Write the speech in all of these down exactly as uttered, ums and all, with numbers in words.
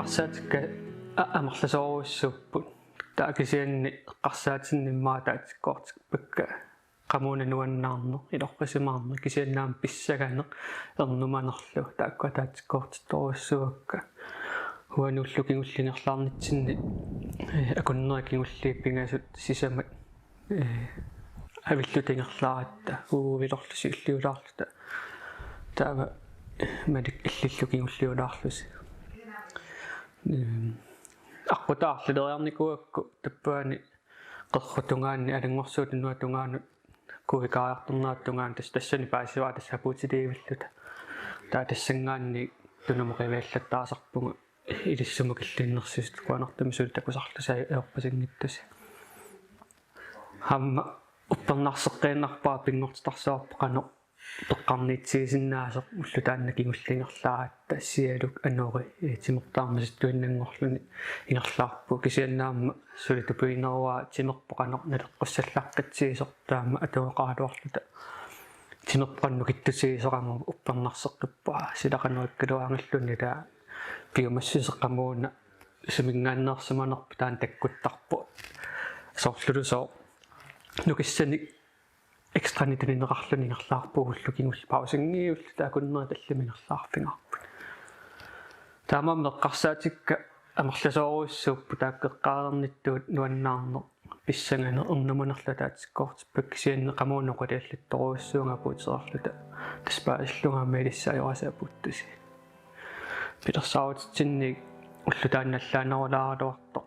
Eqqarsaatikka a-, amerlasoorujussuupput. Taava kisianni eqqarsaatinni immaqa ataatsikkoortippakka qamuuna nuannaarneq, ilorrisimaarneq, kisianni aamma pissanganeq, ernumanerlu, taakku ataatsikkoortittorujussuuakka. Uani ullut kingulliit ingerlaarnitsinni, eh, akunneri kingulliit pingasut sisamat, eh, avilluta ingerlaaratta, uagut ilorluta siulliulaarluta. Taava manik illillu kingulliulaarlusi. Ehm, aqqutaa arlaleriarnikuugakku tappavani qerrut tungaanni, alanngorsuup tunuata tungaanut, kuuikaajartornerata tungaanut, tassa tassani paasivara tassa apuutiliivilluta. Taava tassanngaanniit tunumut qiviallattaasarpunga ilissumut killinnersuusoq, kusanartumik suli takusarlusi ajorpasinngitsusi. Aamma uppernarseqqiinnarpara, pinngortitarsuarput qanoq toqqarniitsigisinnaasoq ulloq taanna kingulliit ingerlaaratta, sialuk, anori, eh, timertaarneq masittuinnanngorluni ingerlaarpugut. Kisianni aamma suli tupigineruara timerput qanoq naleqqussallaqqitsigisoq, taama atuaqaraluarluta timerput qanoq nukittutigisoq aamma uppernarseqqippara, sila qanoq ikkaluarangalluni, taava piumassuseq qamuuna suminngaanneersimanerpoq taanna takkuttarpoq. Soorlulusoq nukissanik ekstrani tunineqarluni ingerlaarpugut ullut kingulliit, pausinngilluta akunneri tallimat ingerlaarfigaarput. Taamaammat eqqarsaatikka amerlasoorujussuupput, taakku eqqaareernittuut nuannaarneq, pissanganeq, ernumanerlu ataatsikkoortippakka, kisianni qamuuna oqiliallattorujussuuvunga apuutereerluta, tassa paasillunga aamma ilissi ajorasi apuuttusi. Pilersaarutitsinniit ulloq taanna allaanerulaaraluartoq.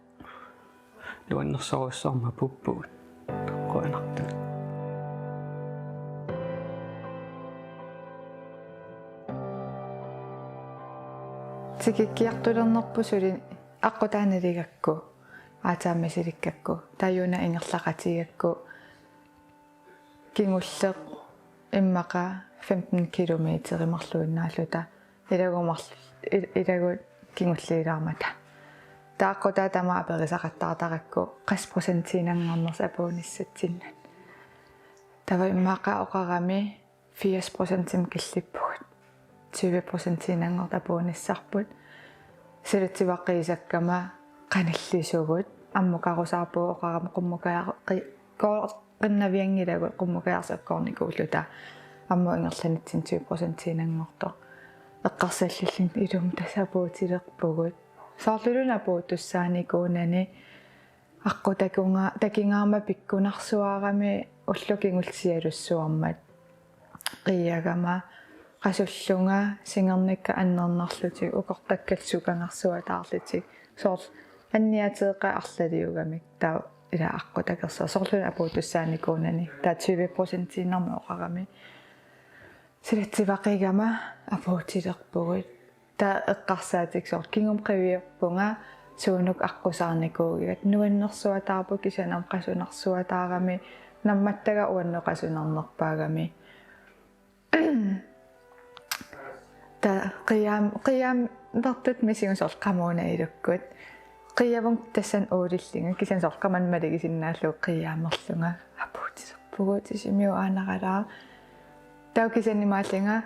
Nuannersorujussuarmik apuuppugut. Qujanartumik. Tikikkiartulernerput suli aqqutaa naligakku, aatsaat misilikkakku, taava una ingerlaqatigigakku, kingulleq immaqa femten kilometer marluinnaalluta, ilagut marl-, il-, ilagut kingulliulaarmata. Taava aqqutaa tamaat aperisaqattaartarakku qassit procentiinngornersoq apuunissatsinnut. Taava immaqa oqarami firs procentimik killippugut. Tyve procentiinngortoq apuunissarput. Silatsivaqiisakkama qanillisugut. Ammukarusaarpugut, oqarami qummukajaaqi-, ko-, qinnavianngilagut qummukajaarsuakkoornikuulluta. Ammut ingerlanitsinni tyve procentiinngortoq. Eqqarsallilluni ilumut tassa apuutilerpugut. Soorluluunniit apuutussaanikuunani aqqutakunga-, takingaarmat pikkunarsuarami ullut kingulliit sialussuarmat. Qiiagama qasullunga, singernakka annernarlutik, ukortakkat sukangarsuataarlutik. Soorlu anniaateeqqat arlaliugamik, taava ila aqqutakersuaq, soorluluunniit apuutussaanikuunani, taava tyve procentiinnarmik oqarami. Silatsivaqiigama apuutilerpugut. Taava eqqarsaatikka soorlu kingumut qiviarpunga suunuku aqqusaarnikuugiga. Nuannersuataarpoq, kisianni aamma qasunarsuataarami, nammattaga uannut qasunarnerpaagami. Taava qiiam-, qiiamertut misigisut soorlu qamuuna ilukkut. Qiiavunga tassani uulillunga, kisianni soorlu qamani malugisinnaallugu qiiamerlunga apuutilerpugut, Sisimiut aanaralaaq. Taava kisianni imaallunga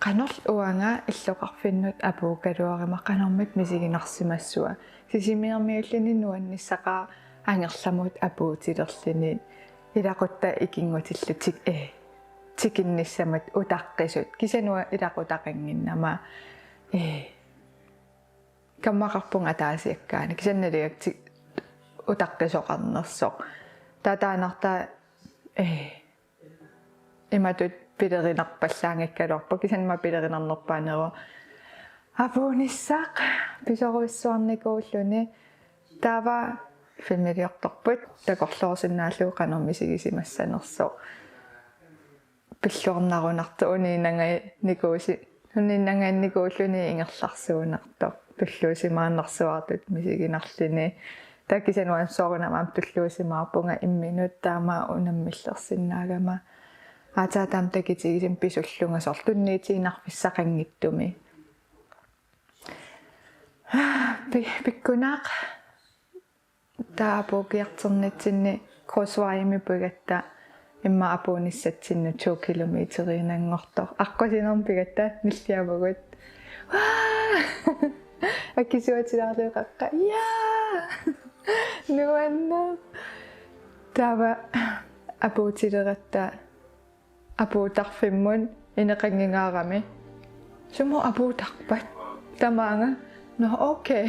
qanorlu uanga illoqarfinnut apuukkaluaruma qanormita misiginarsimassua. Sisimiormiulluni nuannissaqaaq angerlamut apuutilerluni, ilaquttat ikinngutillutik, ee, tikinnissamut utaqqisut. Kisianni uanga ilaqutaqannginnama, ee, kammaqarpunga ataasiakkaani. Kisianni naligakku ti-, utaqqisoqarnersoq. Taava taannartaa, ee, imatut pilerinarpallaanngikkaluarpoq, kisianni aamma pilerinarnerpaaneruvoq. Apuunissaq pisorujussuarnikuulluni, taava filmiliortorput takorloorsinnaallugu qanoq misigisimassanersoq. Pilluarnarunartoq, uniinnangajanikuusi-, uniinnangajannikuulluni ingerlarsuunartoq. Tulluusimaannarsuartut misiginarluni. Taava kisianni uanga soorunami aamma tulluusimaarpunga imminut, taama unammillersinnaagama. Aatsaat taama takitigisumik pisullunga soorlu tunniutiinnarfissaqanngitsumi. Pi-, pikkunaaq. Taava apuukkiartornitsinni Krusvejimi pigatta immaqa apuunissatsinnut to kilometeriinnanngortoq. Aqqusinermi pigatta nilliavugut. Waa! Akisuatilaarlugu qaqqa. Ja! Nuanneq. Taava apuutileratta apuutarfimmut ineqanngingaarami. Sumut apuutarpat? Tamaanga. Nå, okay.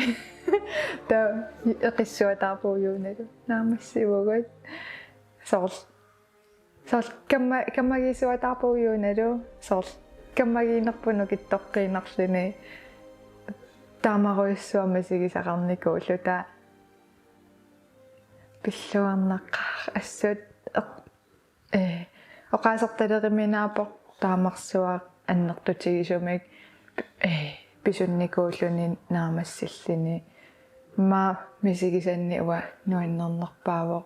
Taava eqissuataarpugut Juunalu. Naammassivugut. Soorlu. Soorlu kamma-, kammagiisuataarpugut Juunalu. Soorlu. Kammagiinerput nukittoqqiinnarluni. Taamarujussuarmik misigisaqarnikuulluta. Pilluarnaqaaq assut eq-, ee, oqaasertaleriminaappoq taamarsuaq annertutigisumik, ee, pisunnikuulluni naammassilluni. Immaqa misigisanni uanga nuannernerpaavoq.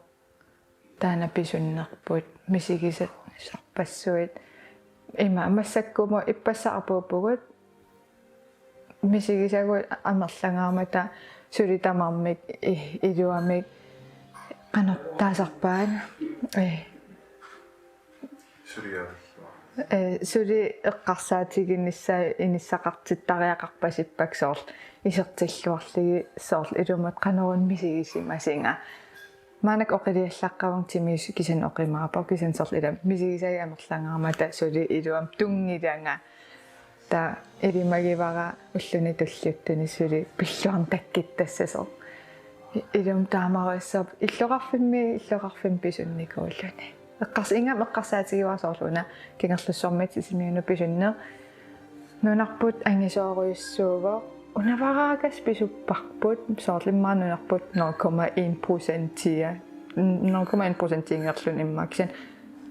Taanna pisunnerput misigisarpassuit. Ima massakkumut ippassaq apuuppugut. Misigisagut amerlangaarmata suli tamarmik i-, iluamik qanoq taasarpaat. Ee. Suliarilluarluni. Ee, suli eqqarsaatiginissaa inissaqartittariaqarpasippakka soorlu isertilluarlugit soorlu ilumut qanoruna misigisimasunga. Maannakkut oqiliallaqqavunga timius kisianni oqimaappoq kisianni soorlu ila misigisagit amerlangaarmata suli iluamik tunngilanga. Taava ilimagivara ulluni tulliuttuni suli pilluarneq takkuttassasoq. I-, ilumut taamarujussuarput illoqarfimmi, illoqarfimmi pisunnikuulluni. Eqqars-, ingammik eqqarsaatigivara soorlu una Kangerlussuarmiit Sisimiunut pisunneq. Nunarput angisoorujussuuvoq. Unavaraakas pisupparput, soorlu immaqa nunarput nul komma en procentia. Nul komma en procentiinngorluni immaqa kisianni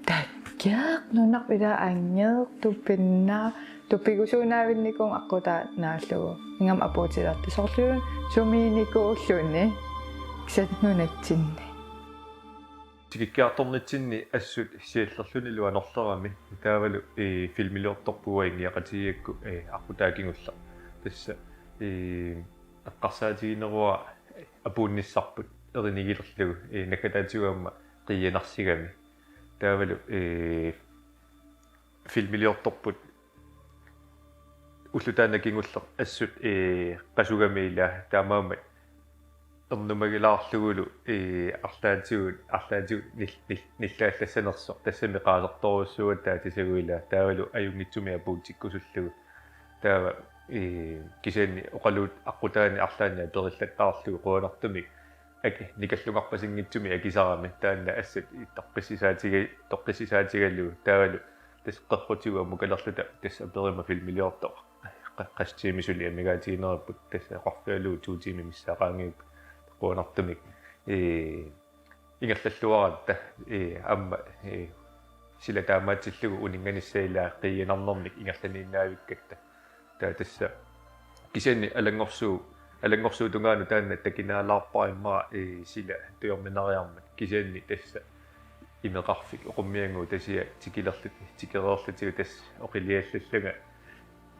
takkeq nunarput ila angeq tupinnaq, tupigusuunnavinnikuuvunga aqqutaanut naallugu. Ingammik apuutilertut soorlu sumiinnikuulluni kisianni nunatsinni. Tikikkiartornitsinni assut siallerlunilu anorlerami taavalu, ee, filmiliortorpugut uanga inuiaqatigiigakku, ee, aqqutaata kingulleq. Tassa, ee, eqqarsaatigineruara apuunnissarput erinigilerlugu, ee, naggataatigut aamma qiianarsigami. Taavalu, ee, filmiliortorput ulloq taanna kingulleq assut, ee, qasugami ila taamaammat ernumagilaarlugulu, ee, arlaatigut, arlaatigut nil-, nil-, nillaallassanersoq tassami qaasartorujussuugatta taatisagut ila taavalu ajunngitsumik apuutikkusullugu. Taava, ee, kisianni oqaluut aqqutaani arlaanni aperillattaarlugu qujanartumik ak-, nikallungarpasinngitsumik akisarami taanna assut toqqissisaatige-, toqqissisaatigaalu taavalu tassa qerrutigut ammukalerluta tassa aperima filmiliortoq. Qa-, qassit tiimit suli amigaatigineripput tassa oqarfigalugu to tiimit missaat qaangiupput qujanartumik. Ee, ingerlalluaratta, ee, aamma, ee, sila taamaatsillugu uninnganissaq ila qiianarnermik ingerlaniinnaavikkatta. Taava tassa kisianni alanngorsuup, alanngorsuup tungaanut taanna takinaalaarpara immaqa, ee, sila tujorminariarmat. Kisianni tassa imeqarfik Oqummiannguup Tasiaq tikilerlutik, tikereerlutigu tassa oqiliallallunga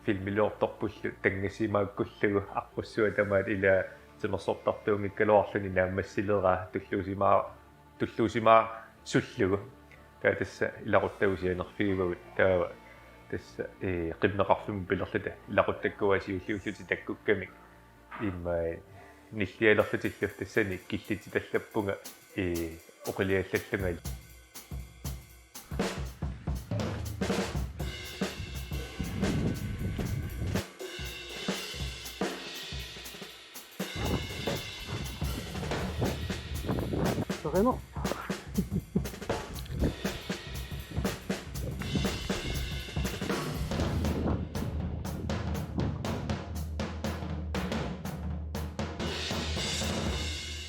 filmiliortorpullu tanngassimaakkullugu aqqussuaq tamaat ila timersortartuunngikkaluarluni naammassileraa tulluusimaa-, tulluusimaasullugu. Taava tassa ilaquttagut sianerfigivagut taava tassa, ee, qimmeqarfimmut pilerluta ilaquttakkagut siulliullutik takkukkamik. Immaqa nillialerlutillu tassani killitsitallappunga, ee, oqiliallallunga. Soqimo.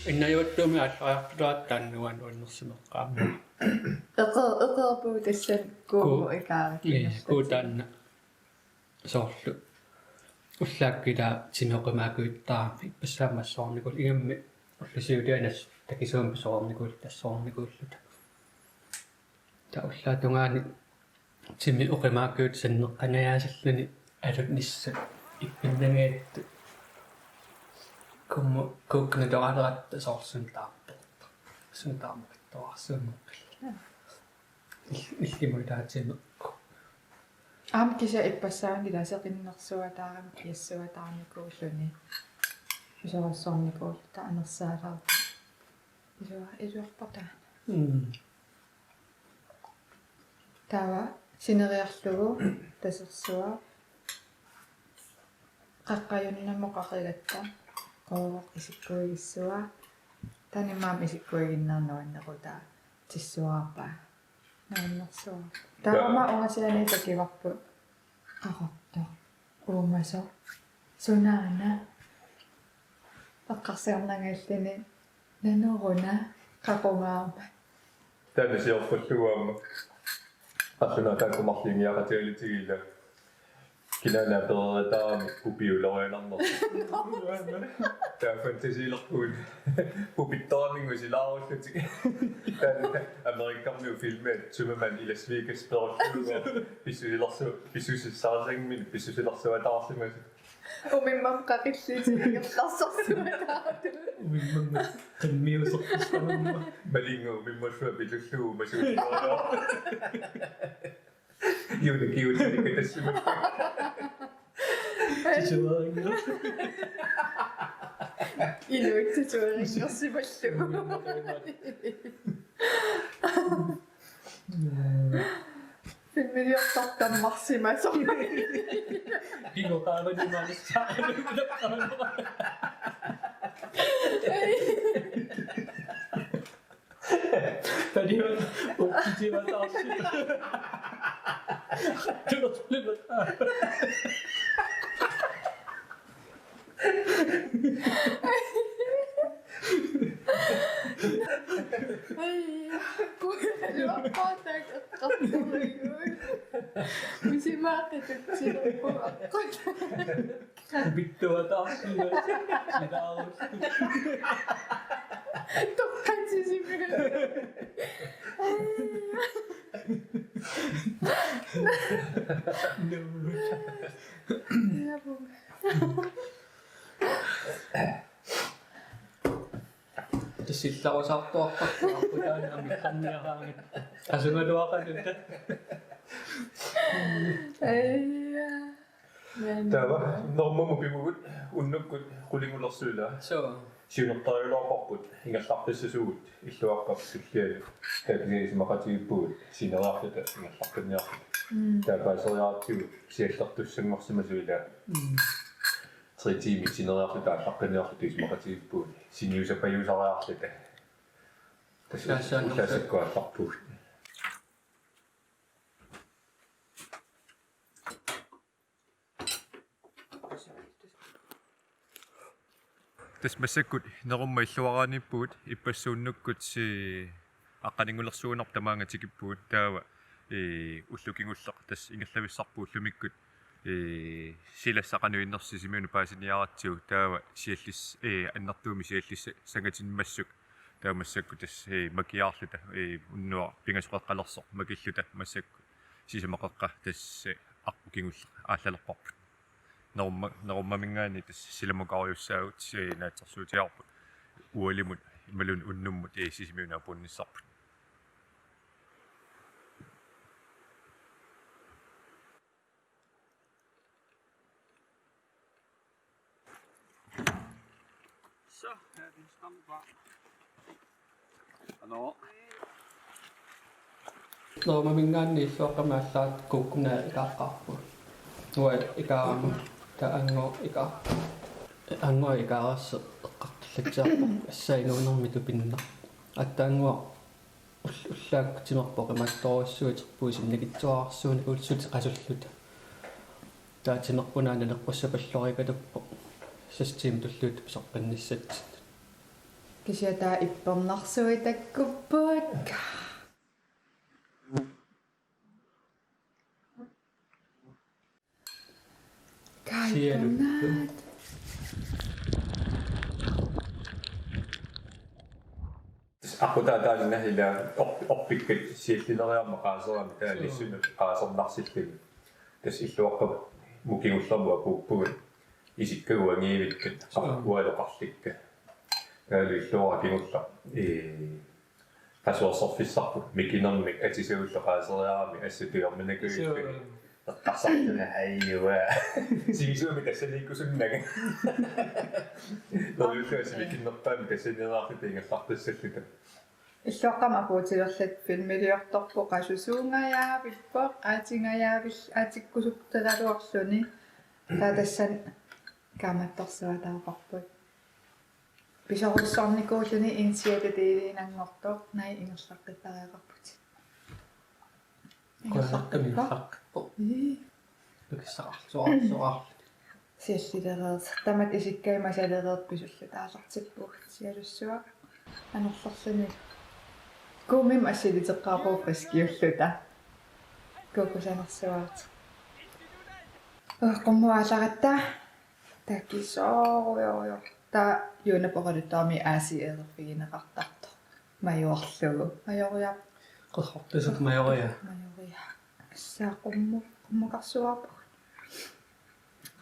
Innajuattuumi aallariartulaat taanna nuannersimeqqaamma. Eqe-, eqeerpugut tassa kuumu Kuu-, ikaarikkinerlutik. Ii, kuu taanna. Soorlu ullaakkut ila timi oqimaakujuttarami ippassaq aamma assornikuulluni ingammik ullut siuliani assut takisuumik pisoornikuulluta assornikuulluta. Taava ullaap tungaani timi oqimaakujuttoq sanneqqangajaasilluni alunissaq ippinnangajattut. Kuumu kuukkanut toqaleratta soorlu suna taarportoq. Suna taarpoq ittoqarsuunneqqilluta. Il-, illimut taatimeqqu. Aamma kisianni ippassaani ila seqinnersuataarami kiassuataarnikuulluni. Isorassornikuulluta anersaalaarta. Isua iluarpataana. Mm. Taava sineriarlugu tasersuaq qaqqajunnammut qaqigatta. Qooq isikkuigissuaq. Taanna aamma isikkuiginnermi nuannequtaa tissuarpaa. Nuannersuaq. Taava ungasiani takivarput. Qaqortoq. Uumasoq. Sunaana. Eqqarsaarnangallini. Nanoruna. Qaqungaarmat. Taanna siorpullugu aamma. Qallunaat taakku marluk ingiaqatigalutigit ila. Kinaana pereeritaarami pupiulorianarnersoq. Taava fantasiilerpugut. Pupittoramingu silaarullutik. Taanna Amerikamiut filmit, Tømmermand i Las Vegas perorsuu. Pissusilersu-, pissusissaasangmi, pissusilersuataarsimasut. Umimmamut qaqilliutit ingerlasorsuataartut. Umimmamut qimmiuserpassamamma. Malingu umimmallu pilullugu masuulluarlugu. Juuni kiutilikka tassuma. Tisuaringa. Inuit tisuaringersimallugu. Filmiliortartoq tammarsimasoq. Kingoqaavani maalissaa. Taniu ukkitivaataarsi. Tulerlima. Ai, puiluaqqaataak eqqartoriguit. Misimaaqqituk silerpuaqqat. Bittuataarsiga. Silaarut. Toqqansisimiga. Tassillarusaartuarparput taanna amillarniaraangat. Asugaluaqaluta. Aija. Taava, normamut pivugut, unnukkut qulingulersuilaa. Suu. Siunertarigaluarparput, ingerlaqqissasugut, illuaqqap tulliani. Taava kisianni isumaqatigippugut, sineriarluta, ingerlaqqinniarluta. Mm. Taava paaseriaratsigu, siallertussanngorsimasut ilaa. Mm. Tre tiimit sineriarluta, aallaqqinniarluta isumaqatigippugut. Siniusapajuusariarluta. Tassa ullaassakkut aallarpugut. Tassa massakkut nerumma illuaraanniippugut ippassuunnukkut si-, aqqaningulersuunerput tamaanga tikippugut taava, ee, ullut kingulleq tassa ingerlavissarput ullumikkut, ee, silassaq qanoq innersoq Sisimiunut paasiniaratsigu taava siallis-, ee, annertuumik siallissangatinneqarsimassuk taava massakkut tassa, ee, makiaarluta, ee, unnuaq pingasoqeqqalersoq makilluta massakkut sisamaqeqqa tassa, ee, arput kingulleq aallalerparput. Nerumma-, nerummaminngaanniit tassa silamukaarujussuuvugut, ee, naatsorsuutigaarput. Ualimut, imaluunniit unnummut, ee, Sisimiunut apuunnissarput. Så, her er din strøm bare. Hallo. Nå, men min gang er så, kan man starte kukken af i dag. Nu er i gang, der angår i gang. Anngua ikaarassi eqqartullatsiarpoq assaaginnarnermi tupinnaq. Aatsaannguaq ull-, ullaakkut timerput oqimaatsorujussuit puisinnikitsuararsuunik ullutit qasulluta. Taava timerput una naleqqussapallorigaluppoq. Seks timer tulluuttoq pisoqqinnissatsinnut. Kisianni taava ippernarsuit takkupput. Sialuttut. Godnat. Tassa aqutaataanna ila orp-, orpikkat siallineriarmat qaaserami taava. Suu. Nassuiaat qaasernarsillutik. Tassa illuaqqamut kingullermut apuuppugut isikkagut angivikkat. Suu. Ualu qarlikka. Taavalu illuara kingulleq. Ee, qasuersorfissarput mikinermik atisagullu qaaseriarami assut tujorminakujussuit. Suu. Eqqarsartuna ajua. Sivisuumik tassaniikkusunnanga. Neriullugu sivikinnerpaamik tassaniilaarluta ingerlartussalluta. Illuaqqamik apuutilerluta filmiliortorpoq qasusuungajaavippoq, aatingajaavill-, aatikkusukteqaluarluni. Taava tassani kaammattorsuataaparput. Pisorujussuarnikuulluni insiata tiiliinanngortoq, nai ingerlaqqittariaqarputit. Ingerlaqqippa? Ingerlaqqippoq. Ii. Nukissaqarluarluarlu. Siallilereersoq. Tamatta isikkai masalereerput pisulluta aallartippugut. Sialussuaq. Anorlerluni. Kuumimmi assiliteqqaarpugut friskiulluta. Kukusanersuaat. Uu, qummut aallaratta. Takisoorujorujor. Taava Juunap oqaluttuarmi aasiilerfigineqartartoq. Majorlugu. Majoriaq. Qerrortusuk majoria. Majoria. Assaa qummu-, qummukarsuarpugut.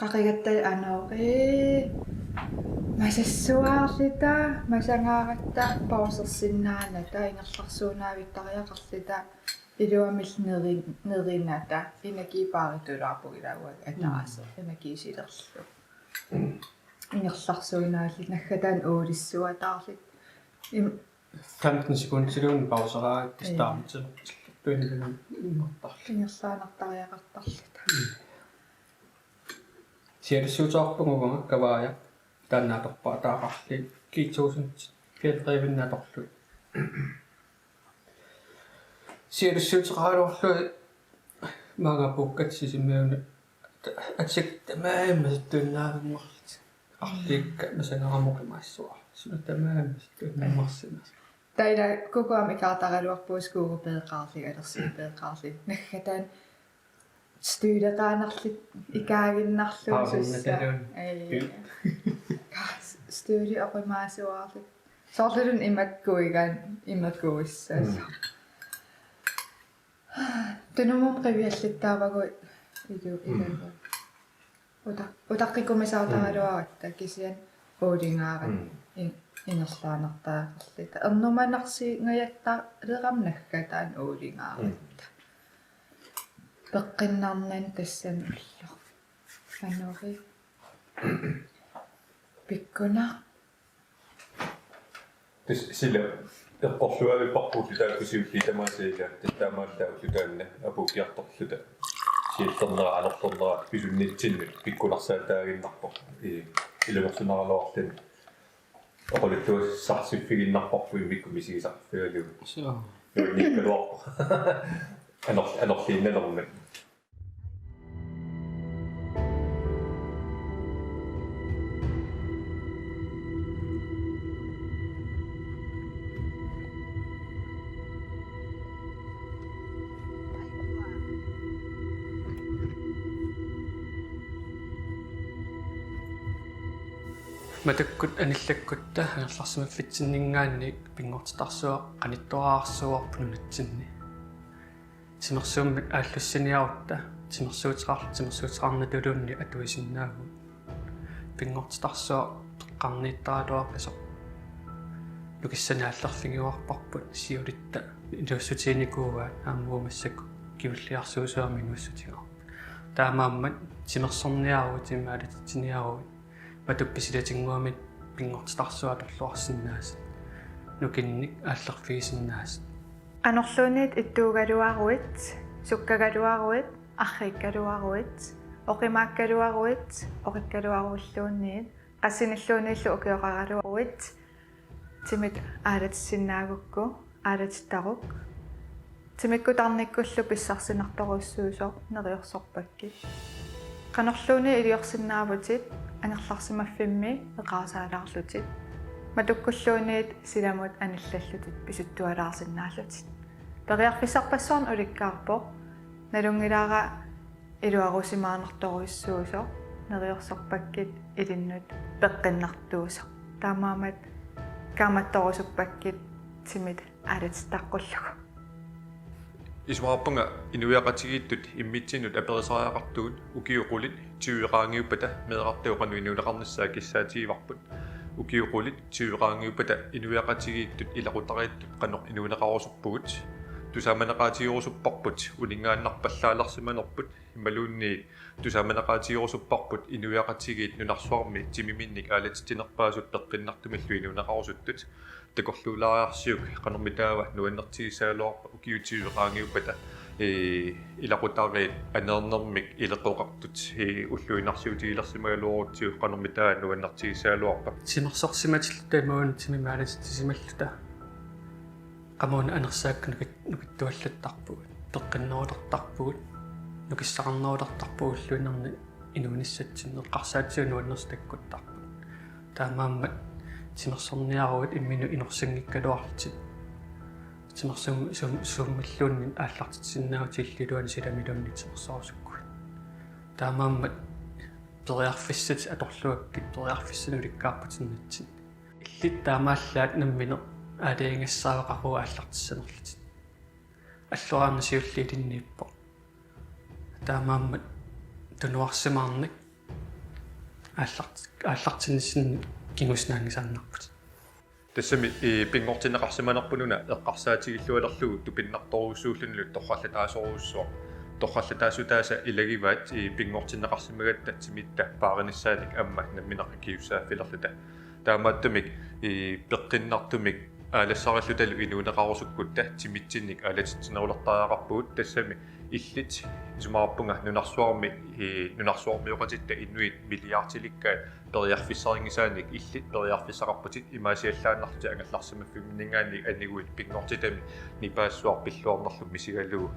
Qaqigatta anori. Masassuaarluta, masangaaratta, pausersinnaanata, ingerlarsuunaavittariaqarluta, iluamik neri-, nerinata, energii paaritulaarpoq ilaa uagut ataaseq, energiisilerlugu. Ingerlarsuunaalluta, naggataani uulissuataarluta. Im-, femten sekundiluunniit pauseraaratta. Ii. Startsertuinilluunniit ingertarluta. Ingerlaannartariaqartarluta. Sialussuuteqarpunga uanga Kavaajaq taanna atorpaataaqarluni G tusind Fjelldriven atorlugu. Sialussuuteqaraluarlunga maanga puukkat Sisimiunut atik tamaasa masattuinnaavinngorlutik. Arliikka masanngaramik oqimaassuarput. Suna tamaasa masattuinnaavinngorsinnaasoq. Taava ila kukuamik ikaartaraluarpugut skuugu peeqqaarluni, alersiit peeqqaarluni. Naggataani støvleqaannarluta ikaaginnarluta. Paavinnataluun. Ii. Støvli oqimaasuarluta. Soorluluunniit imakkuigaanni imakkuissasoq. Mm. Tunumut qivialluttaavagut ilu-, mm, ilagu. Uta-, utaqqikkumisaartaraluaratta kisianni uulingaaratta. Mm. In-, ingerlaannartariaqarluta. Ernumanarsingajattaleramik naggataani uulingaaratta. Mm. Peqqinnarnani tassani ulloq. Anori. Pikkunaq. Tassa sila eqqorluavipparpullu taakku siulliit tamaasa ila, tassa taamaallaat ulloq taanna apuukkiartorluta siallernerat anorlernerat pisunnitsinnut pikkunarsaataaginnarpoq. Ii, ilungersunaraluarluni. Oqaluttuassarsiorfigiinnarparput immikkut misigisaqarfigalugu. Suu. Nuannikkaluarpoq. Anor-, anorliinnalermat. Matukkut anillakkutta angerlarsimaffitsinninngaanniit pinngortitarsuaq qanittuararsuuarput nunatsinni. Timersuummik aallussiniarutta timersuuteqar-, timersuuteqarnatuluunniit atuisinnaavugut. Pinngortitarsuaq peqqarniittaraluaqisoq. Nukissanik aallerfigiuarparput siulitta inuussutiginikuuaat aamma uagut massakkut Kivulliarsuusuarmi inuussutigaarput. Taamaammat timersorniaruit, imaaliatsitsiniaruit, matup pisilatinnguamik pinngortitarsuaq atorluarsinnaasut, nukinnik aallerfigisinnaasut. Qanorluunniit ittuugaluaruit, sukkagaluaruit, arriikkaluaruit, oqimaakkaluaruit, oqikkaluaruilluunniit, qassinilluunniillu ukioqaraluaruit, timit aalatissinnaagukku, aalatittaruk. Timikkut tarnikkullu pissarsinartorujussuusoq neriorsorpakkit. Qanorluunniit iliorsinnaavutit angerlarsimaffimmi eqaasaalaarlutit. Matukkulluunniit silamut anillallutit pisuttualaarsinnaallutit. Periarfissarpassuarnik ulikkaarpoq, nalunngilara iluarusimaarnartorujussuusoq, neriorsorpakkit ilinnut peqqinnartuusoq. Taamaammat kaammattorusuppakkit timit aalatittaqqullugu. Isumaqarpunga inuiaqatigiittut immitsinnut aperisariaqartugut ukiut qulit tyve qaangiuppata meerartagut qanoq inuuneqarnissaa kissaatigivarput. Ukiut qulit tyve qaangiuppata inuiaqatigiittut ilaqutariittut qanoq inuuneqarusupput. Tusaamaneqaatigerusupparput uninngaannarpallaalersimanerput imaluunniit tusaamaneqaatigerusupparput inuiaqatigiit nunarsuarmi timiminnik aalatitsinerpaasut peqqinnartumillu inuuneqarusuttut. Takorluulaariarsiuk qanormitaava nuannertigissagaluarpa ukiut tyve qaangiuppata, ee, ilaqutariit aneernermik ileqqoqartut, ee, ulluinnarsiutigilersimagaluarutsigu qanormitaava nuannertigissagaluarpa? Timersorsimatilluta imaluunniit timimik aalatitsimalluta. Qamuuna anersaakkut nukit-, nukittuallattarpugut, peqqinnerulertarpugut, nukissaqarnerulertarpugut ulluinnarni inuunissatsinni eqqarsaatigalugu nuannersut takkuttarput. Taamaammat timersorniaruit imminut inorsinngikkaluarlutit. Timersuum-, suum-, suummilluunniit aallartitsinnaavutit illup iluani silamiluunniit timersorusukkuit. Taamaammat periarfissatit atorluakkit periarfissanik ulikkaarputinnitsinni. Illit taamaallaat nammineq aalajangissavat qaqugu aallartissanerlutit. Alluararneq siulleq ilinniippoq. Taamaammat tunuarsimaarnak aallart-, aallartinnissinni kingusinaanngisaannarputit. Tassami, ee, pinngortinneqarsimanerput una eqqarsaatigillualerlugu tupinnartorujussuullunilu torrallataasorujussuaq. Torrallataasutaasa ilagivaat, ee, pinngortinneqarsimagatta timitta paarinissaanik aamma nammineq akisussaaffilerluta. Taamaattumik, ee, peqqinnartumik aalassarillutalu inuuneqarusukkutta timitsinnik aalatitsinerulertariaqarpugut, tassami illit isumaqarpunga nunarsuarmi, ee, nunarsuarmioqatitta inuit milliardilikkaat periarfissarinngisaanik illit periarfissaqarputit imaasiallaannarlutit angerlarsimaffimminninngaanniit aniguit pinngortitami nipaassuaq pilluarnerlu misigalugu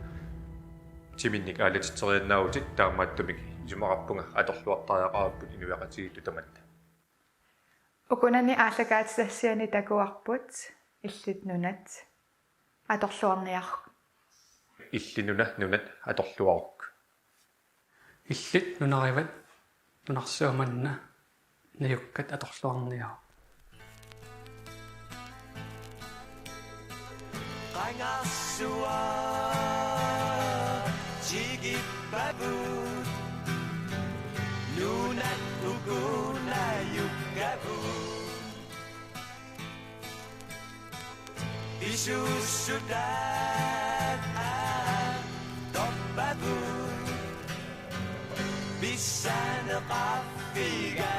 timinnik aalatitseriannaavutit, taamaattumik isumaqarpunga atorluartariaqaripput inuiaqatigiittut tamatta. Ukunani aallakaatitassiani takuarput Illit nunat atorluarniaruk. Illit nunat, nunat atorluaruk. Illit nunarivat, nunarsuaq manna najukkat atorluarniaruk. Qangarsuaq tikippavut, nunat uku najukkavut. Pisuussutaat aattorpavut, pissaneqarfiga